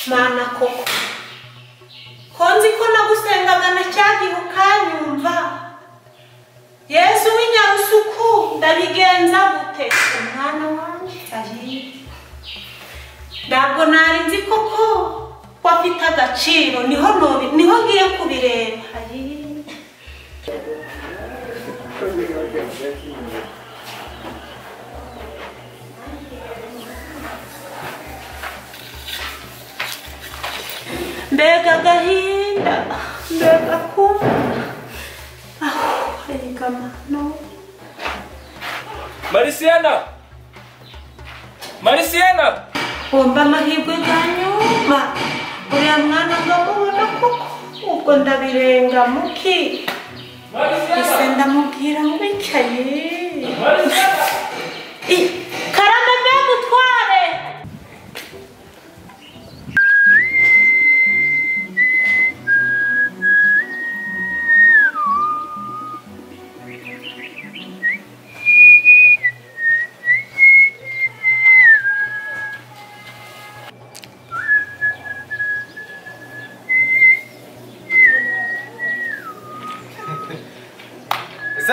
Mana koko ko nzi ko nagusengaga na cyagihe ukanyumva. Yesu w'inyarusuku ndabigenza gute? Umwana wanjye ayi ntabwo nari nzi koko ko afite agaciro, niho niho ngiye kubireba. Ayi mbega agahinda, mbega kumva. Marisiana! Marisiana! Wumva amahirwe ganyuma uriya mwana ngamubona koko, ubwo ndabirenga muki ese ndamubwira ngo icaye. Karame mbe mutware.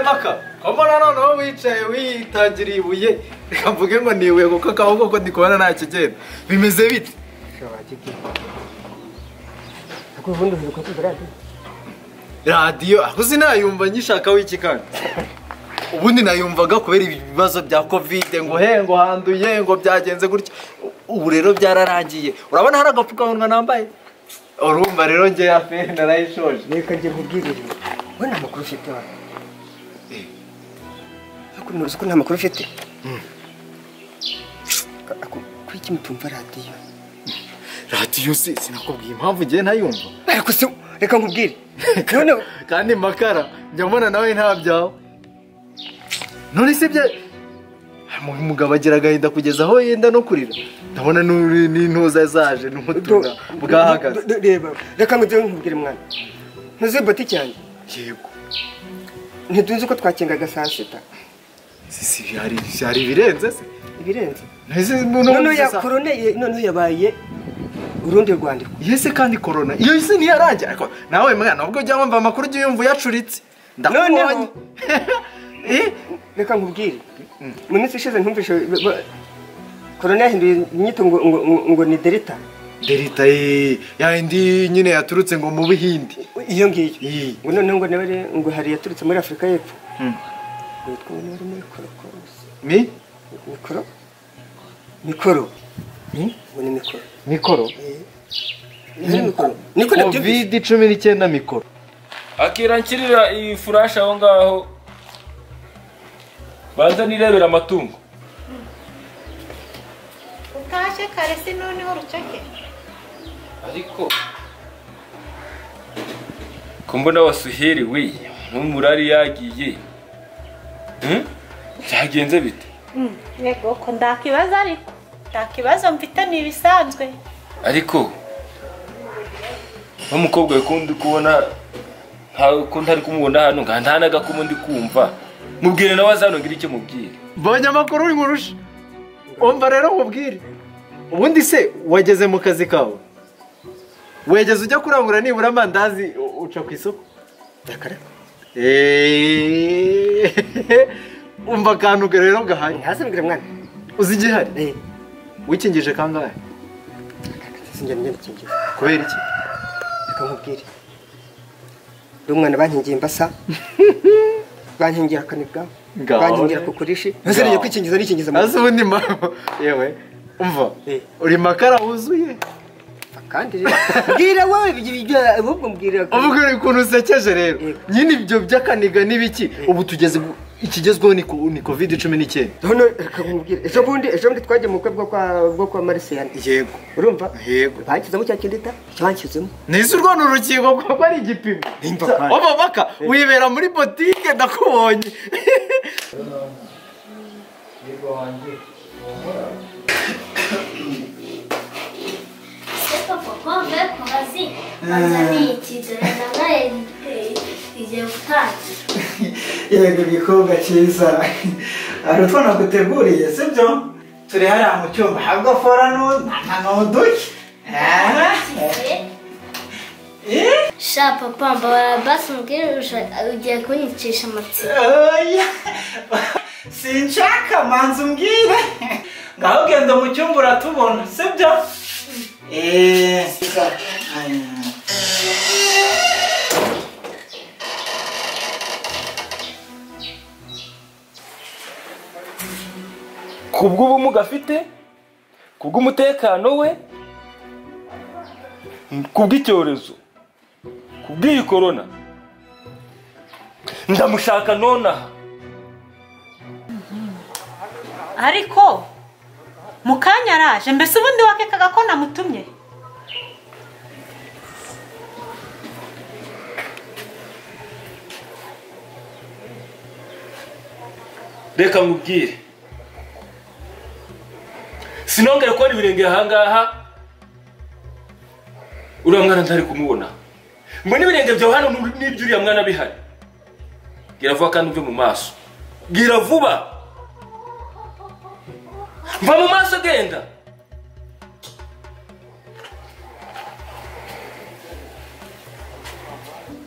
Maka, mbona noneho wicaye witangiriye ibuye, reka mvuge ngo ni ibuye kuko akaboko ko ndi kubona nta kigenda. Bimeze bite? Radiyo aho sinayumva nyishaka w'iki kandi. Ubundi nayumvaga kubera ibibazo bya Covid ngo he ngo handuye ngo byagenze gutya. Ubu rero byararangiye. Urabona hari agapfukamunwa nambaye? Urumva rero nge ya fe narayishoje. Reka nge nkubwire. We nta makuru ufite wa. Ko nta makuru ufite? Kuki mutumva radiyo? Radiyo se sinakubwiye impamvu ngiye ntayumva. Ariko se reka nkubwire. Kandi Makara njya mbona nawe nta byawe. None se bya umugabo agira agahinda kugeza aho yenda no kurira. Ndabona n'intuza zaje n'umutura bwahagaze. Reba reka nkubwire mwana. Ntuzi botike yanjye? Yego. Ntitunzi ko twakingaga saa sita. Si byari ibirenze se? Ibirenze. None ya corona none yabaye urundi rwandiko. Yese kandi corona iyo isi ntiyarangira ariko nawe mwana ubwo ujya wumva amakuru ujye yumva uyacuritse. Ndakubonye. Reka nkubwire. Mu minsi ishize ntumvishe corona yahinduye inyito ngo ni delta. Delta ya indi nyine yaturutse ngo mu Buhindi. Iyo ngiyo. Ngo noneho ngo nawe ngo hari yaturutse muri Afrika y'Epfo. Ngo ni muri korokoro. Mi? Mikoro? Mikoro. Mi? Ngo ni mikoro. Mikoro? Ni mikoro. Niko Covid 19 mikoro. Akira nkirira iyi furash aho ngaho. Banza nirebera amatungo. Utashe kare se noneho rucake. Ariko kumbona wasuhiriwe n'umurari yagiye. Cyagenze bite? Yego ko ndakibaza ariko ndakibazo mfite ni ibisanzwe. Ariko umukobwa wekundi kubona ko ntari kumubona hano nga nta nagakumu ndi kumva. Mubwire nawe azano ngira icyo mubwire. Mbonye amakuru nkurusha. Umva rero nkubwire. Ubundi se wageze mu kazi kawe? Wegeze ujya kurangura nibura amandazi uca ku isoko? Dakara. Umva akantu rero gahari. Ntazibwire mwana. Uzi igihari? Wikingije kangahe? Sinjya ngikingiza. Kubera iki? Reka nkubwire. Ndi umwana bankingiye imbasa. Bankingira akanibwa. Bankingira kukurishi. Ntaziriye kwikingiza nikingiza. Ase ubundi mama. Yewe. Umva. Uri Makara wuzuye. Kandi rero mbwira wowe ahubwo mbwira uvuga ukuntu usekeje rero nyine ibyo by'akaniga n'ibiki ubu tugeze ikigezweho ni Covid 19. None reka nkubwire ejo bundi twagiye mu bukwe bwo kwa Marisiana. Yego. Urumva? Yego. Banshyizemo cya kindita cyanshyizemo. Nise urwo ni urukingo kuko ari igipimo. Oba baka wibera muri botike ndakubonye. Yego wanjye. Yego igikobwa cyiza hari utwo naguteguriye sibyo? Turi hariya mu cyumba habwa fora n'uduki. Sha papa mbabara basi umbwire ugiye kunyicisha amatsiko. Oya. Sinshaka manzi umbwire. Ngaho genda mu cyumba uratubona, sibyo? Kubw'ubumuga afite, kubw'umutekano we, kubw'icyorezo, kubw'iyi corona, ndamushaka nonaha. Ariko mukanya araje, mbese ubundi wakekaga ko namutumye? Reka nkubwire, sinongere kubona ibirenge ahangaha. Uriya mwana ntari kumubona, mbona ibirenge byawe hano n'ibyo uriya mwana bihari. Bwira vuba kandi uve mu maso, bwira vuba, mva mu maso, genda.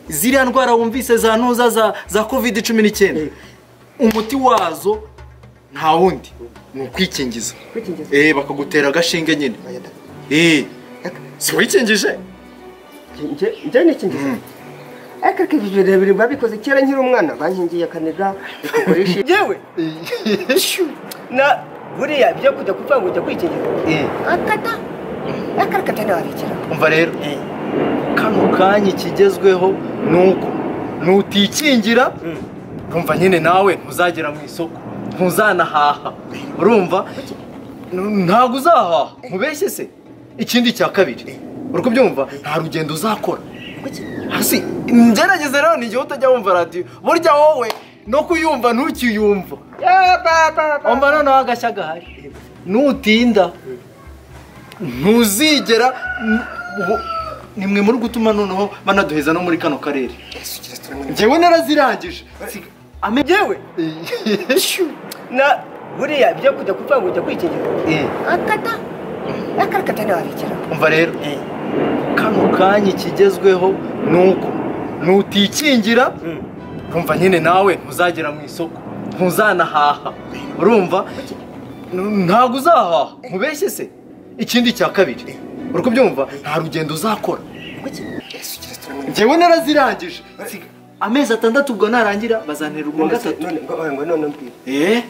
Ziriya ndwara wumvise za ntuza za COVID-19, umuti wazo nta wundi ni ukwikingiza. Bakagutera agashinge nyine. Si wikingije? Njye nikingiza. Ariko ibyo birebire babikoze kera nkiri umwana, bankingiye akaniga bikukoresha. Yewe na buriya byo kujya kuvuga ngo ujya kwikingiza. Akata. Akarakata nabikira. Umva rero, kano kanya kigezweho nuko nutikingira, urumva nyine nawe ntuzagera mu isoko, ntuzanahaha, urumva ntabwo uzahaha, mubeshye se. Ikindi cya kabiri, uri kubyumva, nta rugendo uzakora. Hasi ngerageze rero, ni igihe utajya wumva radiyo, burya wowe no kuyumva ntukiyumva. Umva noneho agashya gahari, nutinda ntuzigera. Nimwe muri gutuma noneho banaduheza no muri kano karere. Njyewe narazirangije. Yewe na buriya byo kujya kuvuga ngo ujya kwikingiza. Akata. Akarakata nabikira. Umva rero, kano kanya kigezweho nuko nutikingira, urumva nyine nawe ntuzagera mu isoko, ntuzanahaha, urumva ntabwo uzahaha, mubeshye se. Ikindi cya kabiri, uri kubyumva, nta rugendo uzakora. Njyewe narazirangije. Amezi 6 ubwo narangira bazantera urwa gatatu. None mbwira.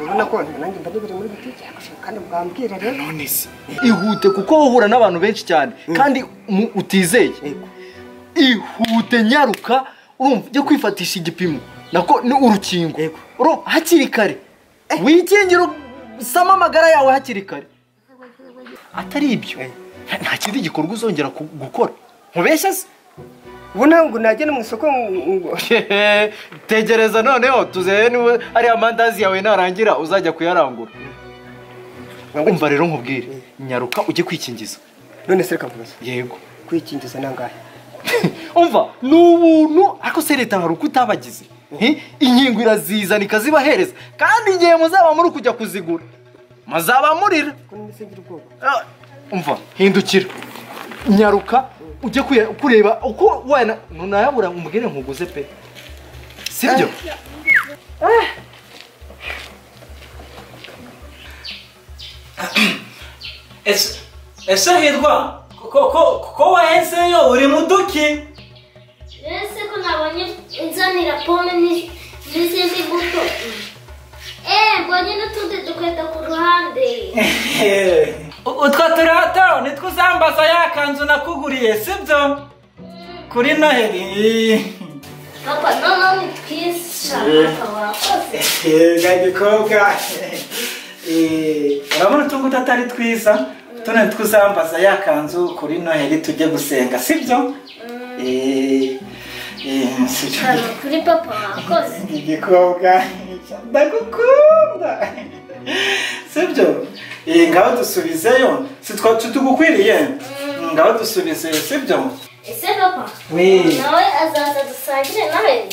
Urabona ko nanjye mba nibere muri butike kandi mbwambwira rero. None se ihute, kuko uhura n'abantu benshi cyane kandi utizeye. Ihute, nyaruka, urumva ujye kwifatisha igipimo nako ni urukingo hakiri kare, wikingira usama amagara yawe hakiri kare. Atari ibyo nta kindi gikorwa uzongera gukora. Nkubeshya se? Ubu ntabwo nagenda mu isoko ngo tegereza noneho tuzeye niba ari amandazi yawe narangira uzajya kuyarangura. Umva rero nkubwire, nyaruka ujye kwikingiza. None se reka nkubaze. Yego. Kwikingiza nangahe? Umva ni ubuntu, ariko se leta hari uko utabagize. Inkingo irazizana ikazibahereza, kandi igihe muzaba muri kujya kuzigura muzaba murira. Umva hindukira, nyaruka ujye kureba uko wena nunayabura umubwire nkuguze pe, sibyo? Ese Hirwa, ko waheseyo uri muduki? Ese ko nabonye inzanira pome n'izindi mbuto. Mbonye n'utundi dukweto ku ruhande. Utwo turato nitwo uzambaza ya kanzu nakuguriye, sibyo? Kuri Noheli. Papa, noneho ni twiza, papa wakoze. Gikobwa. Urabona utungutu atari twiza, tuno nitwo uzambaza ya kanzu kuri Noheli tujye gusenga, sibyo? Kuri papa wakoze. Igikobwa, ndagukunda. Sibyo? Ngaho dusubizeyo, sitwa tugukwiriye. Ngaho dusubizeyo, sibyo? Ese papa, nawe azaza dusangire nawe?